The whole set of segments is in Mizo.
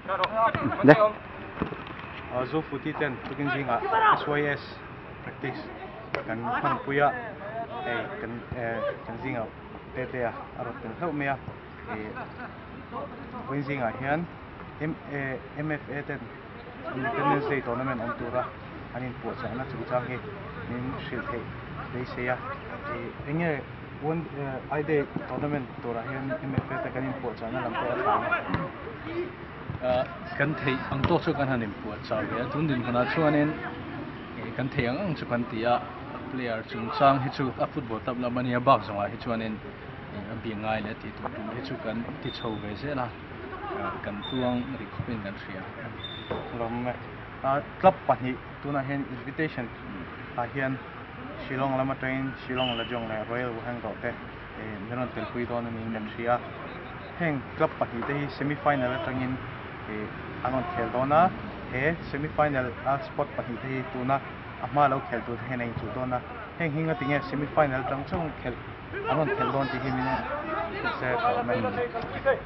Le. Zofuti ten tukin zingah SYS practice kan hmanpui a, hei kan kan zingah tete a a rawn tel hlauh mai a, ih vawiin zingah hian MFA ten Independence Day tournament awm tura an inpuahchahna chungchang hi min hrilh theih beisei a, ih eng nge One I Day tournament turah hian MFA te kan inpuahchahna lam pawh a tha ang. Kan theih ang tawk chu kan han inpuahchah ve a, tun dinhmunah chuanin kan theih ang ang chu kan ti a, player chungchang hi chu a football club lam a nia bak zawngah hi chuanin a bia ngai leh a tih tur tur hi chu kan ti chho ve zel a, kan tuang rih khawpin kan hria. Lawm e. Club pahnih tunah hian invitation ah hian Shillong lam atangin Shillong Lajong leh Royal Wuhangdawh te min rawn telpui dawn a niin kan hria. Heng club pahnih te hi semi final atangin an rawn khel dawn a, he semi final a spot pahnih te hi tuna a hma lo khel tur te hian a inchuh dawn a. Heng hi ngati nge semi final atang chauh khelh an rawn khelh dawn tih hi min hrilh se tha awm e.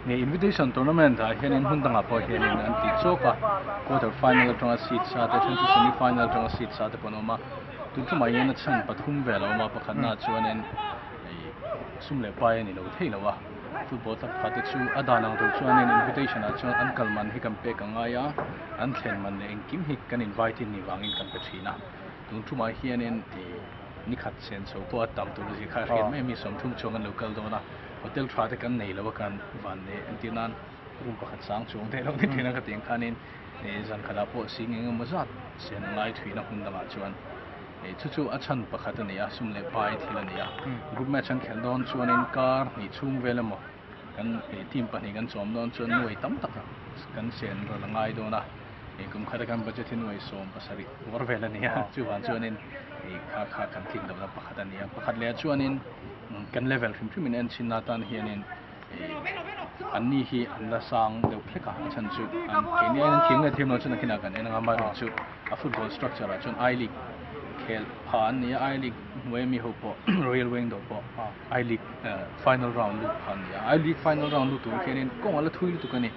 Nge invitation tournament ah hianin hmun dangah pawh hianin an tih chawk a, quarter final atanga seat sa te then chu semi final atanga seat sa te pawh an awm a, tun tumah hian a chhan pathum vel a awm a, pakhatnaah chuanin ih sum leh pai a ni lo thei lo a, football club kha te chu a dan ang tur chuanin invitation ah chuan an kal man hi kan pek a ngai a, an thlen man leh engkim hi kan invite in ni vangin kan pe thin a, tun tumah hianin ih. Ni khat sen chho pawh a tam tur zia kha a hriat mai a, mi 30 chuang an lo kal dawn a, hotel tha te kan nei lo a kan van leh entir nan room pakhat sang chuang te lo ni thin a ka tih ang khanin zan khatah pawh sing eng emaw zat sen a ngai thuina hmun dangah chuan chu chu a chhan pakhat a ni a, sum leh pai thil a ni a, group match an khelh dawn chuanin kar hnih chhung vel emaw kan team pahnih kan chawm dawn chuan nuai tam tak kan sen ral a ngai dawn a. Hei kum khata kan budget hi nuai 70 vawr vel a ni a, chuvang chuanin hei kha kha kan tlin lohna pakhat a ni a. Pakhat leh ah chuanin kan level hrim hrimin en chhin na tan hianin anni hi an la sang deuh hlek a, a chhan chu an keini aiin an thiam nge thiam lo chu nakinah kan en ang a, amaherawh chu a football structure ah chuan I League khel pha an ni a, I League hnuaia mi ho pawh Royal Wengdawh pawh I League final round lut kha a ni a, I League final round lut tur khianin kawng a la thui lutuk a ni.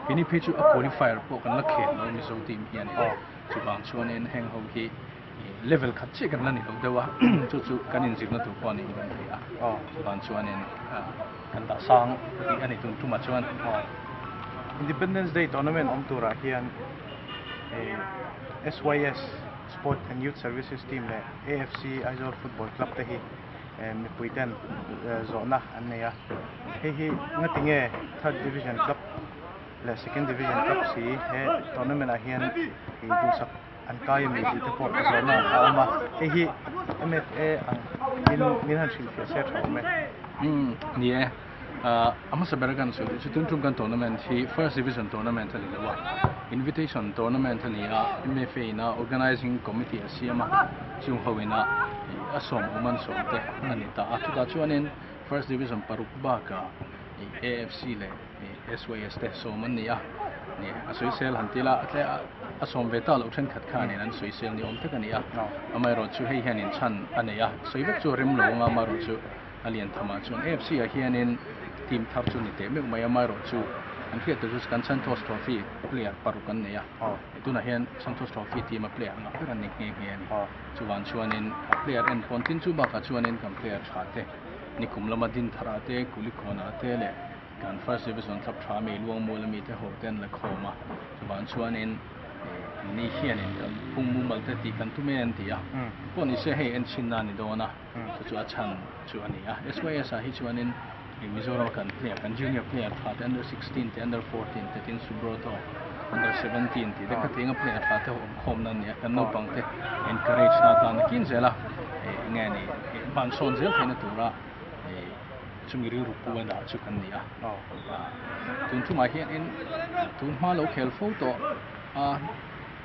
Keini phei chu a qualifier pawh kan la khel lo Mizo team hianin chuvang chuanin heng ho hi level khat chiah kan la ni lo deuh a, chu chu kan inzirna tur pawh a niin kan hria a, chuvang chuanin kan dah sang rih a ni tun tumah chuan. Independence Day tournament awm turah hian SYS Sport and Youth Services team leh AFC Aizawl Football Club te hi mipui ten zawhna an nei a, hei hi ngati nge third division club leh second division club si he tournament ah hian ih duhsak an kai ami tih te pawh zawhna a awm a, hei hi M_F_A ang in min han hrilhfiah se tha awm e. Umm ni e, a hmasa ber kan sawi duh chu tun tum kan tournament hi first division tournament a ni lo a, invitation tournament a ni a, M_F_A in a organizing committee a siam a, chung ho ina a sawm awm an sawm te a ni ta a, chutah chuanin first division paruk bakah AFC leh SYS te sawm an ni a, a sawisel han ti ila a tle a sawm ve ta loh thenkhat khanin an sawisel ni awm tak a ni a, amaherawh chu hei hianin chhan a nei a, sawi vek chu a rem lo anga amaherawh chu a lian thamah chuan AFC ah hianin team thar chu ni teh meuh mai a, amaherawh chu an hriat tur chu kan Santosh Trophy player paruk an nei a. Tunah hian Santosh Trophy team a player ngah ber an ni nghe nghe a ni. Chuvang chuanin a player en pawn tin chu bakah chuanin kan player tha te nikum lama din tharah te, Kulikawnah te leh kan First Division club tha ami Luangmual ami te ho te an la khawm a. Chuvang chuanin anni hianin kan phung mumal te tih kan tum e an ti a. Pawh ni se hei en chhinna a ni dawn a, chu chu a chhan chu a ni a. SYS ah hi chuanin Mizoram kan player kan junior player tha te under 16 te under 14 te tin Subroto under 17 tih te khatiang a player tha te ho awm khawmna a ni a, kan naupang te encourage na atan a kin zel a, eng nge ni ban sawn zel theihna tura chumi rilru pu a dah chu kan ni a. Tun tumah hianin tun hma lo khel fo tawh a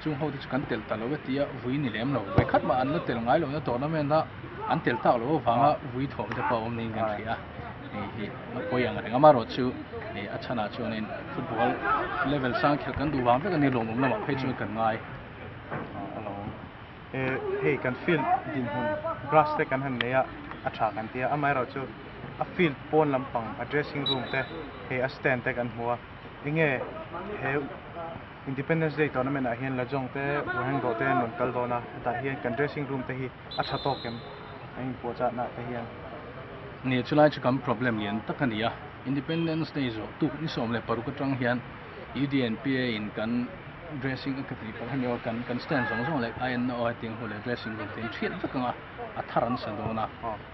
chung ho te chu kan tel ta lo e tia vui ni lem lo, vawi khat mah an la tel ngai lohna tournament a an tel tak loh avanga vui thawm te pawh a awm niin kan hria a, hei hi a pawi ang reng amaherawh chu a chhanah chuanin football level sang khelh kan duh vang vek a ni lawmawm lamah phei chuan kan ngai. Hei kan field dinhmun grass te kan han nei a a tha kan ti a amaherawh chu a field pawn lampang a dressing room te hei a stand te kan hmu a. Enge he Independence Day tournament ah hian Lajong te Wahengdawh te an rawn kal dawn a, hetah hian kan dressing room te hi a tha tawk em a inpuahchah nah te hian. Ni, chulai chu kan problem lian tak a ni a, Independence Day zawh tuk ni 16 atang hian UDNPA in kan dressing ka tih pawh hemi aw kan kan stand zawng zawng leh INO hetiang ho leh dressing room te hi thiat vek ang a, a thar an sa dawn a,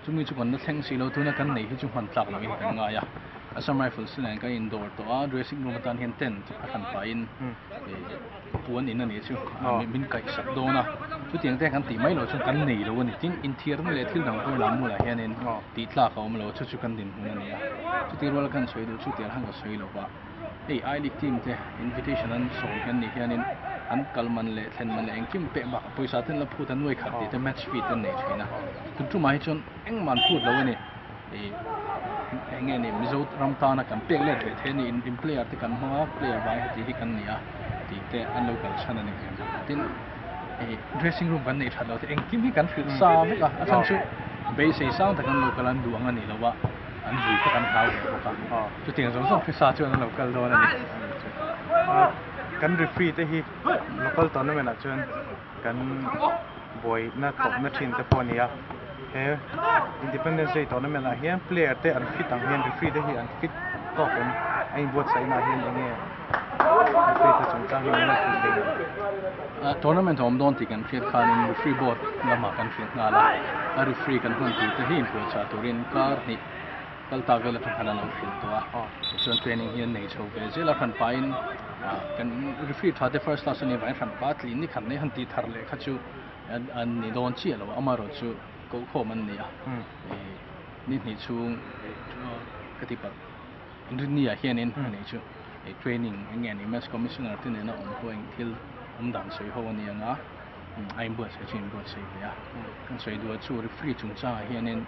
chumi chu kan la thleng si lo, tuna kan nei hi chu hman tlak lohin kan ngai a. Assam Rifles te nen kan indawr tawh a, dressing room atan hian tent a hran pahin puan in a nih chu min kaihsak dawn a, chutiang te kan tih mai loh chuan kan nei lo a ni. Tin, inthiarna leh thil dang pawh lam bulah hianin tih tlak a awm lo, chu chu kan dinhmun a ni a. Chutih ruala kan sawi duh chu tiang khan ka sawi lo va, hei I League team te invitation an sawm hian nih hianin an kal man leh thlen man leh engkim pek bakah pawisa ten la phut a nuai khat tih te match fee te an nei thin a, tun tumah hi chuan engmah an phut lo a ni. Eng nge ni Mizo ram tana kan pek let ve thei a ni in player te kan hmang a player vai heti hi kan ni a tih te an lo kal chhan a ni tin ih dressing room kan neih that loh te engkim hi kan hrilh sa vek a a chhan chu beisei sang tak an lo kal an duh ang a nih loh a an vui kha kan hlau ve bawk a chutiang zawng zawng hrisa chuan an lo kal dawn a ni. Kan referee te hi local tournament ah chuan kan buaina tawpna thin te pawh a ni a he Independence Day tournament ah hian player te an fit ang hian referee te hi an fit tawk em a inbuatsaih na ah hian eng nge referee te chungchang hi min lo hrilh thei em? Tournament a awm dawn tih kan hriat khanin referee board lamah kan hrilh nghal a, a referee kan hman tur te hi inpuahchah turin kar hnih kal ta vel atang khan an lo hrilh tawh a, tichuan training hi an nei chho ve zel a, hran pahin kan referee tha te first class a nih avangin hran pa tlin ni khat mai han tih thar leh kha chu an ni dawn chiah lo a, amaherawh chu kohkhawm an ni a, ni hnih chhung ka ti palh rinni ah hianin a nih chu training eng nge ni match commissioner te nena awm pawh eng thil awm dan sawi ho a ni ang a, a inbuatsaih chu inbuatsaih ve a, kan sawi duh a chu referee chungchangah hianin.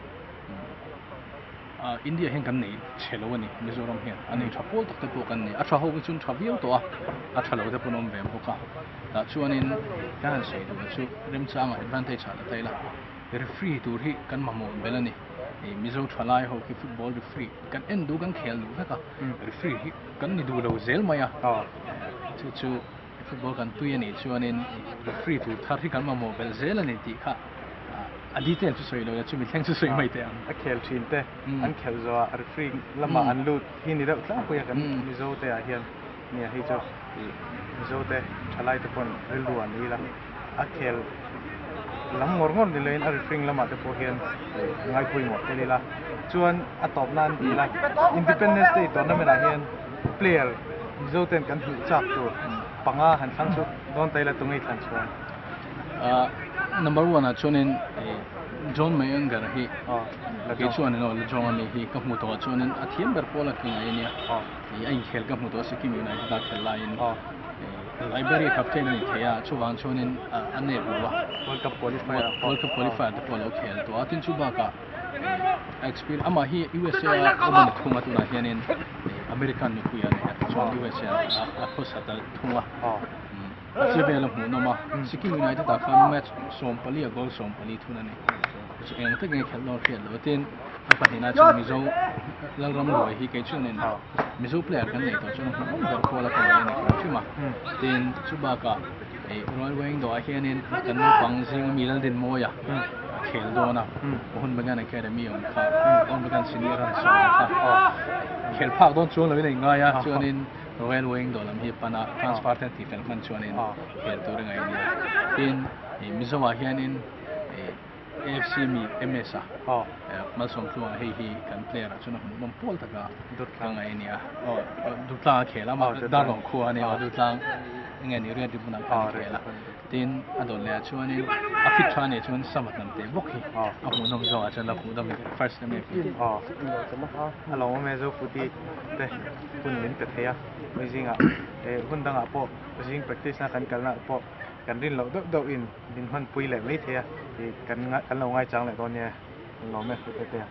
India hian kan nei chhe lo a ni, Mizoram hian a nei tha pawl tak te pawh kan nei, a tha ho hi chuan tha viau tawh a, a tha lo te pawh an awm ve bawk a, tah chuanin ka han sawi duh chu remchanga advantage ah la ta ila, referee tur hi kan mamawh belh a ni, Mizo thalai ho khi football referee kan en duh kan khel duh vek a, referee hi kan ni duh lo zel mai a, chu chu football kan tui a nih chuanin referee tur thar hi kan mamawh belh zel a ni tih kha. A detail chu sawi lo ila chumi thleng chu sawi mai teh ang. A khel thin te an khelh zawhah referee lamah an lut hi ni deuh tlangpui a kan Mizo te ah hian nia hei chu ih Mizo te thalai te pawn rilru an ei la a khel lam ngawr ngawr ni loin a referee lamah te pawh hian ngaipawimawh tel ila chuan a tawp nan ti ila Independence Day tournament ah hian player Mizo ten kan hmuh chak tur panga han thlang chu dawn ta ila tunge thlan chhuah. Number one ah chuanin John Mayengar hi kei chuan ilo la zawng a ni hi ka hmu tawh ah chuanin a thiam ber pawl a tling a nia a inkhel ka hmu tawh a Sikkim United a khelh laiin Liberia captain a ni thei a chuvang chuanin a nep lo a World Cup qualifier World Cup qualifier te pawh a lo khel tawh a tin chu bakah experience amah hi USA a awm a ni thung a tunah hianin American nupui a nei a tichuan USA a khawsa ta thung a. A che vel a hmuhnawm a, Sikkim United ah khan match 14 a goal 14 thun a ni. Chu eng tak nge khelh dawn hriat loh tin a pahnihna chu Mizo Lalram Luai hi kei chuanin Mizo player kan neih tawh chuan a hmuhnawm ber pawl a ka nei a ni hrim hrim a. Tin chu bakah hei Royal Wengdawh ah hianin kan naupang zinga mi Laldinmawia a khel dawn a, Mohun Bagan Academy awm kha Mohun Bagan senior an sawm kha khel phak dawn chuang loin a inngai a chuanin Royal Wengdawh lam hi pana transfer te an tih fel hman chuanin khel tur a ngaih a nia. Tin, Mizo ah hianin AFC mi MS a Malsawmtluanga hei hi kan player ah chuan a hmuhnawm pawl taka ka ngaih a nia. Durtlang a khel a, Darlawng khua a nia, Durtlang enge ni Riat Tribune ah khan a khel a. Tin, a dawt leh ah chuanin a fit tha nih chuan Sama hnam teh bawk hi a hmuhnawm zawk ah chuan la hmuhnawm first em em. A lawmawm e Zofuti te hun min pe thei a, mi zingah hun dangah pawh zing practice na kan kalna pawh kan rin loh deuh deuh in min hmanpui leh mai thei a, kan lo ngaichang leh dawn nia, lawm e Futi te.